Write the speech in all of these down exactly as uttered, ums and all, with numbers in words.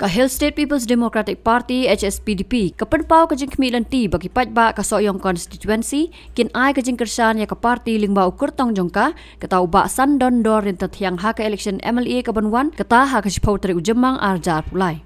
Ka Hill State People's Democratic Party, H S P D P, ka pynpaw ka jingkhmih lynti ba ki paidbah ka Sohiong constituency kin ai ka jingkyrshan ïa ka party lyngba u kyrtong jong ka, kata u Bah Sandondor Ryntathiang ha ka election M L A ka ban wan, kata ha ka shiphew tarik u Jymmang ar hajar arphew lai.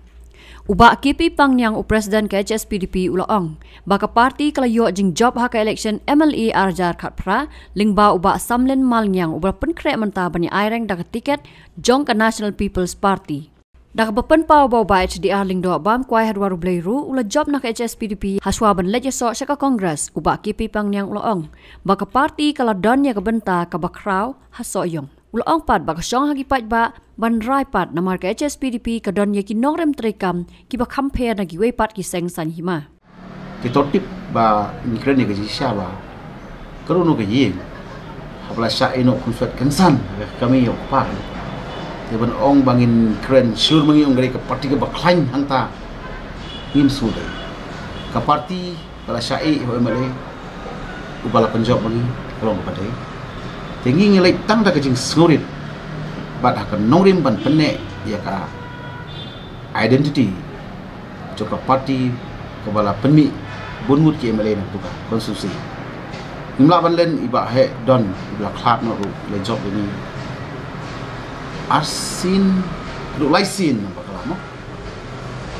U Bah K P Pangniang, u President ka H S P D P, u la ong ba ka party ka la ïoh jingjop ha ka election M L A ar hajar khatphra lyngba u Bah Samlin Malngiang uba la pynkhreh mynta ban ïa aireng da ka tiket jong ka National People's Party. Da kaba pynpaw ba u Bah H D R Lyngdoh bam kwai ha dwar U Blei ruh u la jop na ka H S P D P hashwa ban leit ïasoh sha ka Congress, u Bah K P Pangniang u la ong ba ka party ka la don ïa ka bynta kaba khraw ha Sohiong. U la ong pat ba ka shong ha ki paidbah ban rai pat namar ka H S P D P ka don ïa ki nongrim treikam kiba kham pher na kiwei pat ki seng saiñ hima. Ki tertib ba ngin kren ïa ka jingshisha ba ka ruh noh ka ïing haba la shah ïeh noh khun swet khun san ha ka kmie u kpa. Te ban ong ba ngin kren shlur ma ngi, ong ka dei ka party kaba khlaiñ hangta. Ngim sngewdei. Ka party ba la shah ïeh ïa u M L A uba la pynjop ma ngi, ka long kaba dei. Te ngi ngi leit tang da ka jingsngewrit bad ha ka nongrim ban pynneh ïa ka identity jong ka party kaba la pynmih bun ngut ki M L A na ka tu ka constituency. Ngim lah ban len, i Bah Heh Don iba la khlad noh ruh la jop ïa ngi arsien, ruh lai sien namar ka la mo.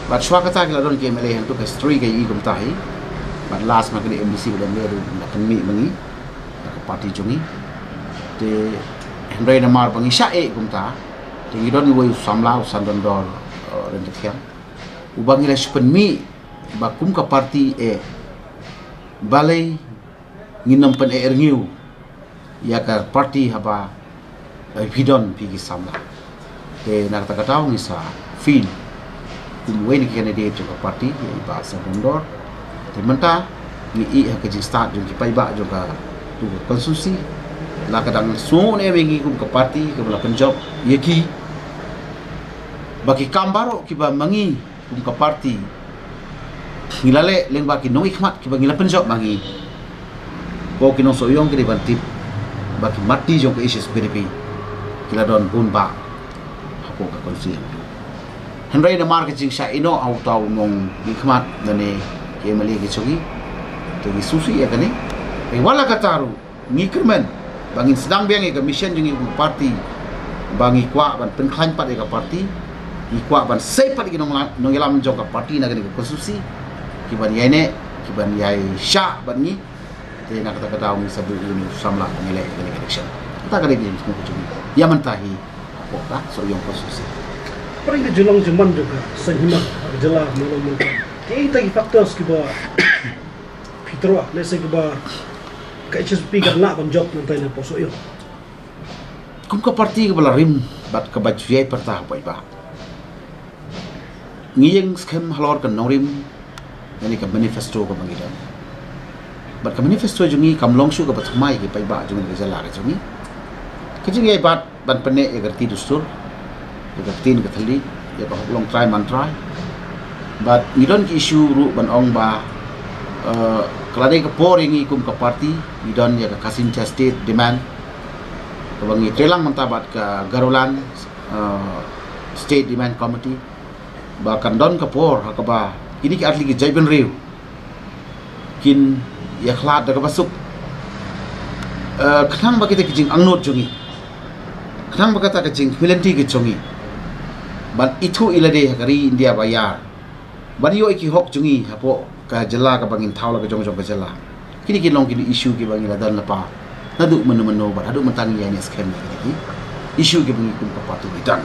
Bad shuwa kata ki la don ki M L A hangtu, ka history ka ïohi kumta hi. Bad last ma kane M D C bad M L A ruh la pynmih ma ngi da ka party jong ngi. Te hynrei namar ba ngi shah ïeh kumta, te ngi don uwei u samla, u Sandondor, eh, Ryntathiang, uba ngi la shu pynmih ba kum ka party eh balei ngin ym pyneh rngiew ïa ka party haba, eh, phi don phi ki samla. Te na kata ka daw ngi sa feel kum uwei na ki candidate jong ka party, ïa i Bah Sandondor. Te mynta ngi ïeh ha ka jingstad jong ki paidbah jong ka tu ka constituency. La ka dang sngewbha ne em ïa ngi kum ka party kaba la pynjop ïa ki ba ki kam baroh kiba ma ngi kum ka party ngi la leh lyngba ki nongmihkhmat kiba ngi la pynjop ma ngi. Ko ki nong Sohiong ki dei ban tip ba ki mati jong ka H S P D P ki la don bun bah hapoh ka constituency. Hynrei namar ka jingshah ïeh noh ha uta u nongmihkhmat lane ki M L A ki jong ngi, te ngi sngewsih ïa kane. Te wat la katta ruh ngi kyrmen ba ngin sdang biang ïa ka mission jong ngi kum party, ba ngi kwah ban pynkhlaiñ pat ïa ka party, ngi kwah ban sei pat ïa ki nong la-, nongïalam jong ka party na kane ka constituency, ki ban ïai neh, ki ban ïai shah bad ngi. Te na kata ka daw ngi sa buh ïa une u samla ban ïaleh ïa kane ka election. Kata ka dei ka jingsngew ka jong ngi ïa mynta hi hapoh ka Sohiong constituency. Pyrshah ka jinglong jingman jong ka seng hima ha ka jylla, mano mano, kiei kita ki factors kiba phi tyrwa, lehse kiba ka H S P D P kan lah ban jop mynta na poso ïoh. Kum ka party kaba la rim bad kaba ju ïai pyrta ha paidbah, ngi ïeng skhem halor ka nongrim lane ka manifesto kaba ngi don. Bad ka manifesto jong ngi kam long shuh kaba thymmai ki paidbah jong ngi, ka jylla ka jong ngi. Ka jingïai bat ban pynneh ïa ka riti dustur, ïa ka ktien ka thylliej, ïa ka hok long trai man trai. Bad ngi don ki issue ruh ban ong ba, eh, ka la dei ka por ïa ngi kum ka party, ngi don ïa ka Khasi Jaintia State Demand, kaba ngi trei lang mynta bad ka Garoland, eh, State Demand Committee, ba kan don ka por ha kaba kine ki artylli ki jaitbynriew kin ïakhlad da kaba suk. Eh, khnang ba kita ki jingangnud jong ngi, khnang ba kata ka jingkhmih lynti ka jong ngi, ban ithuh ïa lade ha ka ri India ba ïar, ban ïoh ïa ki hok jong ngi hapoh ka jylla kaba ngin thaw la ka jong jong ka jylla. Kine ki long kine issue kiba ngi la don lypa naduh mynno mynno bad haduh mynta ngi ïa ngi skhem ïa kine ki issue kiba ngi kum ka party ngi don.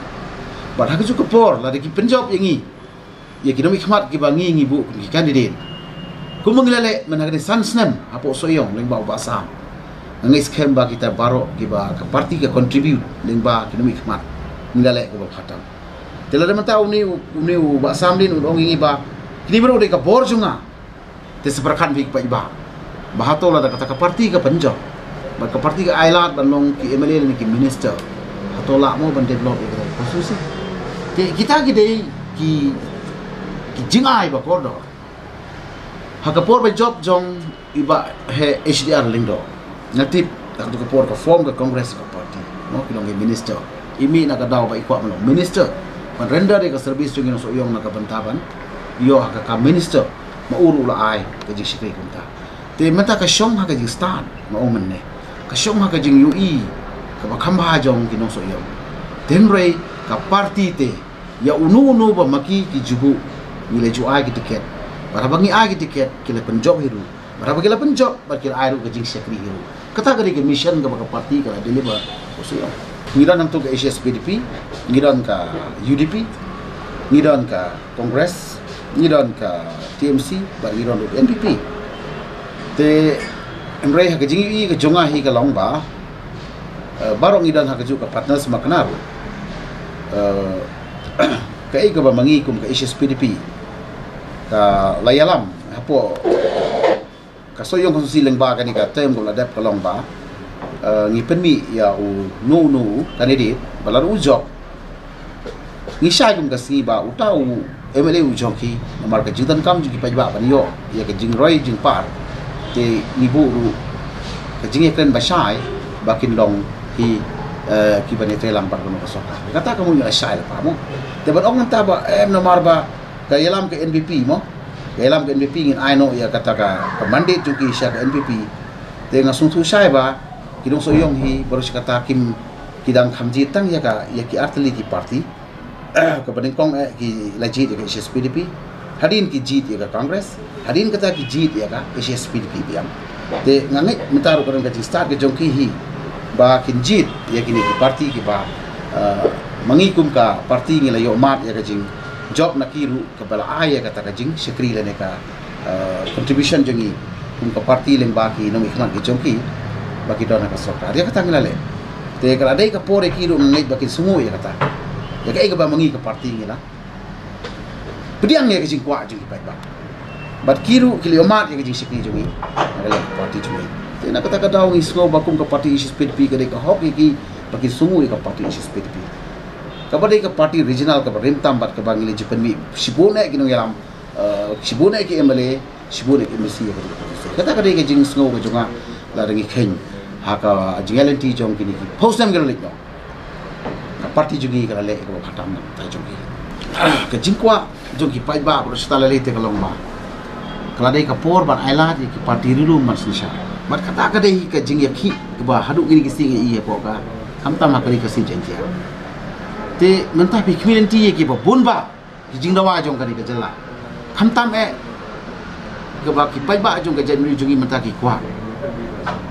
Bad ha kajuh ka por lada ki pynjop ïa ngi, ïa ki nongmihkhmat kiba ngi ngi buh kum ki candidate, kumba ngi la leh mynta kane san snem hapoh Sohiong lyngba u Bah Sam, nga ngeit skhem ba kita baroh kiba ka party ka contribute lyngba ki nongmihkhmat ngi la leh kaba bha tam. Te lada mynta une u, une u Bah Samlin un ong ïa ngi ba kine baroh dei ka bor jong nga, te sa pyrkhat phi ki paidbah ba hato lada kata ka party ka pynjop bad ka party ka ailad ban long ki M L A lane ki minister, hato lah mo ban develop ïa kata ka constituency? Te kita ki dei ki, ki jingai ba kordor. Ha ka por ba jop jong i Bah Heh H D R Lyngdoh, nga tip ha kato ka por ka form ka Congress ka party, no, ki long ki minister. I mih na ka daw ba i kwah ban long minister. Ban render ïa ka service jong ki nongsoh ïong na ka bynta ban ïoh ha ka kam minister, ma u ruh u la ai ka jingshakri kumta. Te mynta ka shong ha ka jingstad, ma u mynne ka shong ha ka jingïohi kaba kham bha jong ki nongsoh ïong. Te hynrei ka party te, ïa uno uno ba ma ki ki ju buh, ngi la ju ai ki tiket. Bad haba ngi ai ki tiket, ki la pynjop hi ruh. Bad haba ki la pynjop, bad ki la ai ruh ka jingshakri hi ruh. Kata ka dei ka mission kaba ka party ka la deliver. Ngi don hangto ka H S P D P, ngi don ka U D P, ngi don ka Congress, ngi don ka T M C, bad ngi don ruh ka N P P. Te hynrei ha ka jingïohi ka jong nga hi ka long ba, eh, baroh ngi don ha kajuh ka partners ma kane ruh. Eh, kaei kaba ma ngi kum ka H S P D P ka la ïalam hapoh ka Sohiong constituency lyngba kane ka term kaba la dep ka long ba, eh, ngi pynmih ïa uno uno u candidate ba lada u jop, ngi shai kum ka sngi ba uta u M L A u jong ki, namar ka jingdonkam jong ki paidbah ban ïoh ïa ka jingroi jingpar. Te ngi buh ruh ka jingïakren ba shai ba kin long ki, eh, kiban ïatreilang bad kano ka sorkar. Kata ka mut ngi la shai lypa mo. Te ban ong mynta ba, eh, namar ba ka ïalam ka N P P mo, ka ïalam ka N P P, ngin ai noh ïa kata ka, ka mandate jong ki sha ka N P P. Te nga sngewthuh shai ba ki nongsoh ïong hi baroh shi katta kim, ki dang kham jied tang ïa ka, ïa ki artylli ki party. Kaba nyngkong, eh, ki la jied ïa ka H S P D P, hadien ki jied ïa ka Congress, hadien kata ki jied ïa ka H S P D P biang. Te nga ngeit mynta ruh ka don ka jingstad ka jong ki hi ba kin jied ïa kine ki party kiba, eh, ma ngi kum ka party ngi la ïoh mad ïa ka jingjop na ki ruh kaba la ai ïa kata ka jingshakri lane ka, eh, contribution jong ngi kum ka party lyngba ki nongmihkhmat ki jong ki ba ki don ha ka sorkar. Ïa kata ngi la leh. Te ka la dei ka por ïa ki ruh, nga ngeit ba kin sngew ïa kata. Ïa kaei kaba ma ngi ka party ngi la pdiang ïa ka jingkwah jong ki paidbah. Bad ki ruh ki la ïoh mad ïa ka jingshakri jong ngi na ka liang ka party jong ngi. Te na kata ka daw ngi sngew ba kum ka party H S P D P ka dei ka hok ïa ki ba kin sngew ïa ka party H S P D P. Kaba dei ka party regional kaba rim tam bad kaba ngi la ju pynmih shibun eh ki nongïalam, eh, shibun eh ki M L A, shibun eh ki M L C ïa ka dei ka party. Kata ka dei ka jingsngew ka jong nga lada ngi kheiñ ha ka jingïaid lynti jong kine ki phew snem ki la leit noh. Ka party jong ngi ka la leh kaba bha tam na ka bynta jong ngi. Ka jingkwah jong ki paidbah baroh shi katta, la lei te ka long ba ka la dei ka por ban ailad ïa ki party ri lum ban synshar. Bad kata ka dei ka jingïakhih kaba haduh kine ki sngi ngi ïohi hapoh ka, khamtam ha ka ri Khasi Jaiñtia. Te mynta phi khmih lynti ïa kiba bun bah ki jingdawa jong kane ka jylla. Khamtam eh kaba ki paidbah jong ka jaitbynriew jong ngi mynta ki kwah.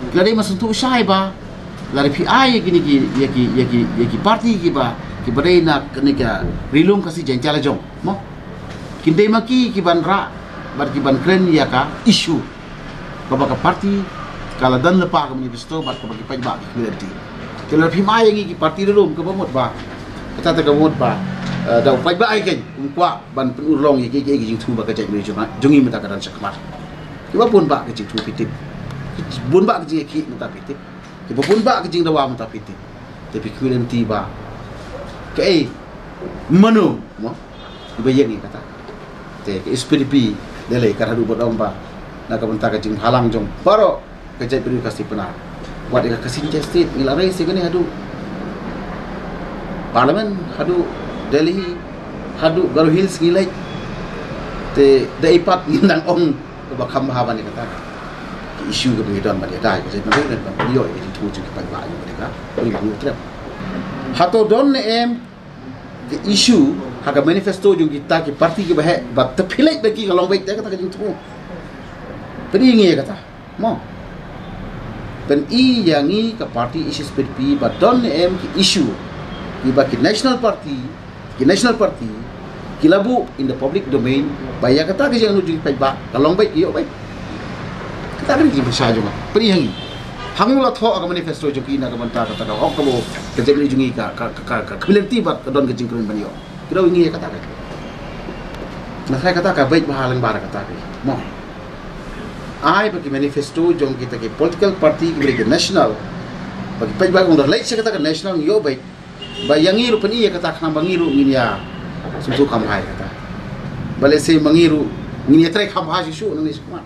Ki la dei ban sngewthuh shai ba lada phi ai ïa kine ki, ïa ki, ïa ki, ïa ki party kiba, kiba dei na kane ka ri lum Khasi Jaiñtia la jong, mo, kin dei ma ki kiban rah bad kiban kren ïa ka issue kaba ka party ka la don lypa ha ka manifesto bad kaba ki paidbah ki khmih lynti. Te lada phim ai ïa ngi ki party ri lum, kaba mut ba, kata te kaba mut ba, eh, da u paidbah ai keiñ um kwah ban pynurlong ïa ki, ki, ki jingthmu ba ka jaitbynriew jong ngi mynta ka dang sha khmat. Kiba bun bah ki jingthmu phi tip, bun bah ki jingïakhih mynta phi tip, kiba bun bah ki jingdawa mynta phi tip. Te phi khmih lynti ba kaei, mano, mo, iba ïeng ïa kata. Te ka H S P D P lei lei, ka haduh ba dang ba na ka bynta ka jingbhalang jong baroh ka jaitbynriew Khasi Pnar. Wat ïa ka Khasi Jaiñtia State ngi la raise ïa kane haduh Parliament, haduh Delhi, haduh Garo Hills ngi leit. Te da i pat ngin nang ong kaba kham bha ban ïa kata ka issue kaba ngi don ban ïada ïa ka jaitbynriew, ban ïoh ïa ka jingthmu jong ki paidbah ïa kane ka ri ba ngi trep. Hato don ne em ka issue ha ka manifesto jong kita ki party kiba heh ba te phi leit bad ki ka long beit, te kata ka jingthmu? Pyni ngi ïa kata, mo. Pyni ïa ngi ka party H S P D P ba don ne em ki issue kiba ki national party, ki national party ki la buh in the public domain ba ïa kata ka jingangnud jong ki paidbah ka long beit, ki ïoh beit. Kata ka dei ka jingpynshai jong nga. Pyni ha ngi. Hangne la thoh ha ka manifesto jong ki na ka bynta kata ka hok kaba ka jaitbynriew jong ngi ka, ka, ka, ka, ka khmih lynti bad ka don ka jingkren ban ïoh. Ki daw ïa ngi ïa kata ka. Nga tharai kata ka beit bha lyngba kata ka, mo. Ai ba ki manifesto jong kita ki political party kiba dei ki national, ba ki paidbah ong da leit sha kata ka national ngi ïoh beit. Ba ïa ngi ruh pyni ïa kata khnang ba ngi ruh ngin ïa sngewthuh kham bha ïa kata. Ba lehse ma ngi ruh ngin ïa trei kham bha shuh shuh nangne shakhmat.